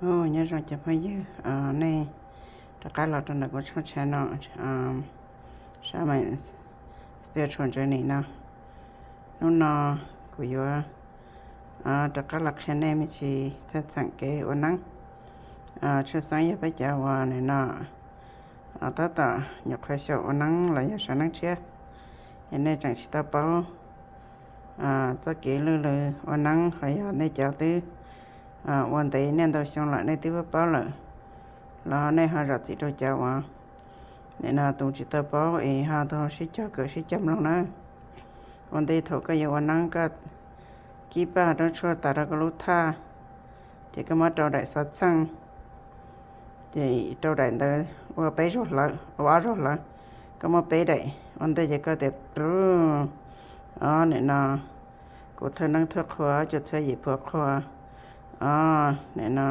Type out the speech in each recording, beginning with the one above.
Nyob zoo cov phooj ywg, nej rov qab los rau ntawm kuv tshooj channel no, Shaman Spiritual Journey no. Hnub no kuv yuav rov qab los qhia nej me ntsis txheej txheem kev ua neeb. Tshwj xeeb yog peb cov uas nim no tab tom nyuam qhuav xyaum ua neeb los yog sawv neeb tshiab, es nej tseem tsis tau paub txoj kev lwj lwm ua neeb, ho yog nej cov twb ua ntev niaj ntau xyoo lawm nej twb paub paub lawm, los nej ho zam txim rau cov uas nim no tus tsis tau paub es ho tau sib cog kawm sib cog mloog na. Ua ntej thaum koj yuav ua neeb koj kib paj roob tshuaj tas rau koj lub thaj, ces koj muab rau daim xov txheej, ces rau daim ntawd ua peb zaug hlawv, ua ob zaug hlawv, koj muab peb daim ua ntej ces koj tias, o, nim no kuv thawj neeb thawj qhua, cuaj txhiab yim pua qhua, o, nim no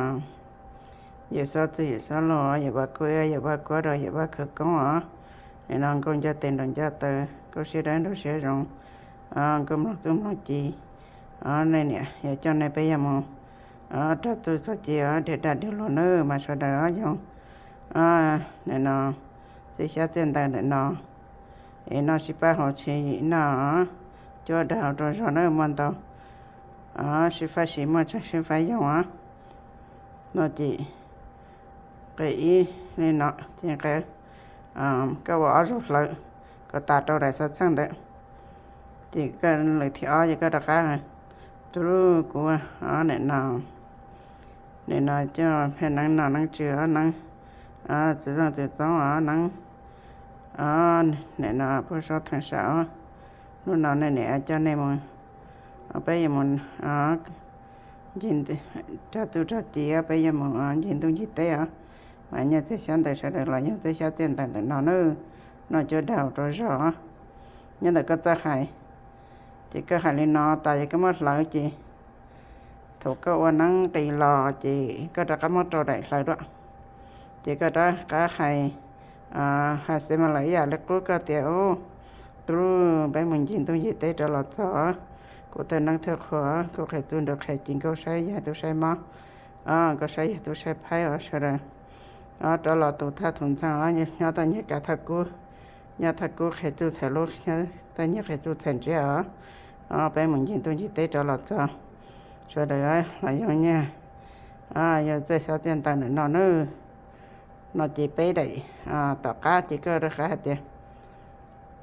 yawm xob txwj yawm xob laug, yawm vaj kuab, yawm vaj kuab rau yawm vaj khawv koob os, nim no nkauj nco tes nraug nco taw, nkauj siab dawb nraug siab zoo, nkauj mloog txuj mloog ci, o, nej niam yog coj nej peb yog mus rau txuj txoj ci os, diav daj diav luag nawb mas sawv daws os yoog, nim no txiaj xyab txiaj ntawv ntawm no, es noj sib pab hauv tshis noj, cuab dag hauv rau zog nawb muaj ntau, sib faib siv muaj tseeg sib faib yoog os. No ces nqe ib li no ces nqe, koj ua ob zaug hlawv kom tas rau daim xov txheej ntawd, ces koj lwm thib ob ces koj rov qab, tus kuv, nim no, nim no coj pheej neeb noj neeb tswv os, neeb txiv zoo txiv txoob os, neeb, nim no pub saub theem sam os, hnub no nej niam coj nej mus, peb yuav mus ncig rau txuj rau ci, peb yuav mus ncig ntuj ncig teb os, mas nyiaj txiag xyab ntawv sawv daws los yoog txiaj xyab txiaj ntawv ntawm no nawb, noj cuab dag hauv rau zog. Nyob ntawm koj txawj hais, ces koj hais li no tas ces koj muab hlawv ces thaum koj ua neeb nqis los ces koj rov qab muab rau daim hlawv dua, ces koj rov qab hais, hais xeeb mas lawm ib yam li qub koj tias, tus peb mus ncig ntuj ncig teb rov los txog, kuv thawj neeb thawj qhua, kuv qhia txuj nraug qhia ci, nkauj saib yawg tub saib mob, nkauj saib yawg tub saib phaib os sawv daws, rov los tus thaj tus ntxeeg os, nyob toj nyiag kav thaj kub, nyob thaj kub qhia txuj txhais lub, nyob toj nyiag qhia txuj txhais ntsiab os, peb mus ncig ntuj ncig teb rov los txog, sawv daws los yoog nyiaj, yoog txiaj xyab txiaj ntawv ntawm no nawb. No ces peb daim, tom qab ces koj rov qab hais tias,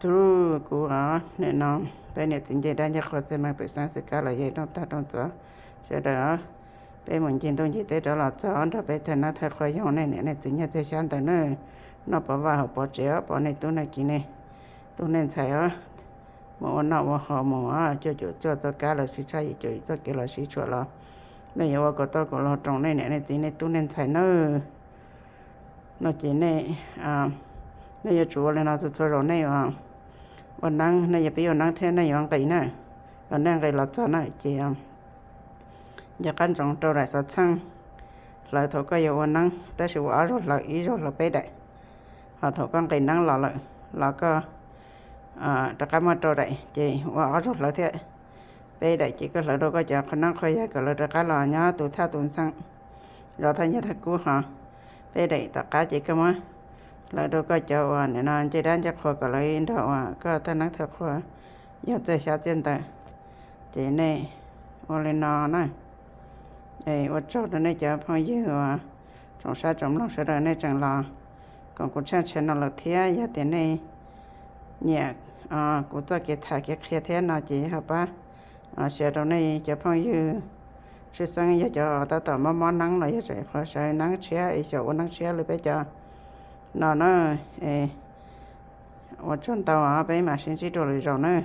tus kuv, nim no peb niam txiv ncej dab ncej qhua txij me pem xeeb xwm kab los yog rooj tag rooj txuas sawv daws, peb mus ncig ntuj ncig teb rov los txog nrog peb thawj neeb thawj qhua yoog nej niam nej txiv nyiaj txiag xyab ntawv nawb, noj pov vaj hauv pov tsev os, pov nej tub nej kiv nej tub nej ntxhais os, mus ua noj ua haus mus os, cuaj caum cuaj txoj kab los sib tshaj, yim caum yim txoj kev los sib tshuam los, nej yuav ua kom tau kom los roos nej niam nej txiv nej tub nej ntxhais nawb. No ces nej, nej yuav tsum ua li no txhua txhua zaus nej ua neeb, nej yuav pib ua neeb thiab nej yuav nqis na, los nej nqis los txog na ces nco qab ntsoov rau daim xov txheej hlawv thaum koj yuav ua neeb, tab sis ua ob zaug hlawv, ib zaug hlawv peb daim, ho thaum koj nqis neeb los lawm los koj rov qab muab rau daim ces ua ob zaug hlawv thiab peb daim ces koj hlawv rau koj cov qhua neeb qhua yaig kom lawv rov qab los nyob tus thaj tus ntxeeg zov thaj nyiaj thaj kub ho peb daim tom qab ces koj muab hlawv rau koj cov uas nim no ncej dab ncej qhua kom lawv nrog uas koj thawj neeb thawj qhua yoog txiaj xyab txiaj ntawv. Ces nej ua li no na. Ua tsaug rau nej cov phooj ywg uas tsoom saib tsoom mloog sawv daws nej tseem los koom kuv tshooj channel lawm thiab yog tias nej nyiam kuv txoj kev tham kev qhia thiab no ces ho pab share rau nej cov phooj ywg, tshwj xeeb yog cov tab tom mob mob neeb los yog tseem qhuav sawv neeb tshiab es xyaum ua neeb tshiab li peb cov no na. Ua tsaug ntau, peb mam sib ntsib dua lwm zaus na.